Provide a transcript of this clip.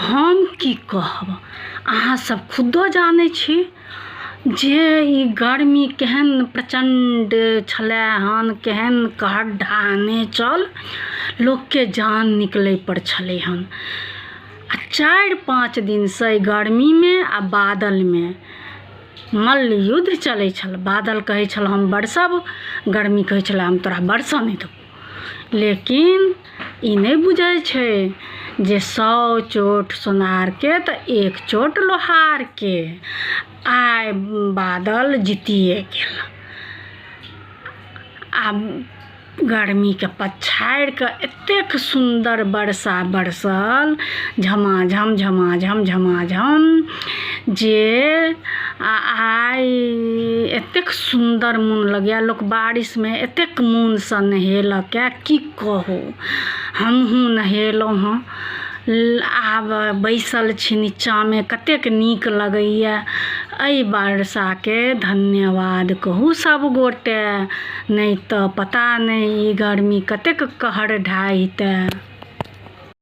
हम की कहब अहाँ सब खुदो जानै छी जे ई गर्मी केहन प्रचण्ड छलै हन केहन कहर ढाहने छल लोकके जान निकलैपर छलै हन आओर 4-5 दिनसँ ई गर्मीमे आओर बादलमे मल्लयुद्ध चलै छल। बादल कहै छल हम बरसब, गर्मी कहै छलै हम तोरा बरसऽ नहि देबौ। लेकिन ई नहि बुझै छै जे 100 चोट सोनारके तऽ 1 चोट लोहारके। आइ बादल जीतिए गेल। आब गर्मीके पछाड़ि कऽ एतेक सुन्दर वर्षा बरसल झमाझम झमाझम झमाझम जे आइ एतेक सुन्दर मोन लगैए। लोक बारिशमे एतेक मोनसँ नहेलक की कहू। हमहूँ नहेलहुँ हँ, आब बैसल छी निच्चाँमे, कतेक नीक लगैए। एहि वर्षाके धन्यवाद कहू सभगोटे, नहि तऽ पता नहि ई गर्मी कतेक कहर ढाहितै।